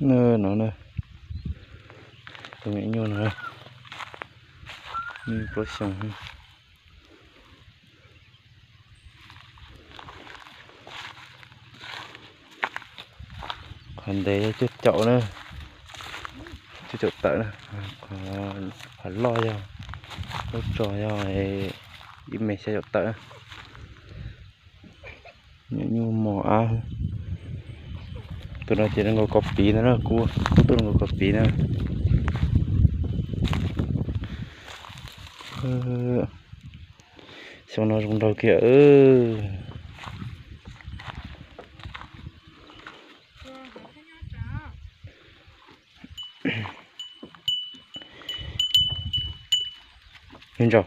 No na, tus me nyuam nyuj no, nyuj plaub xyoos. Qhov ntev yog cuaj caum na, cuaj caum tawm na. Qhov loj yog, lub tso yog ib me xya caum tawm. Nyuam nyuj mos ab. Tus no ces zoo nkaus kos piv ntag na, kuv kuj tuaj zoo nkaus kos piv na. Xyoo no zoo nraug kiag. Nyob ntsaum,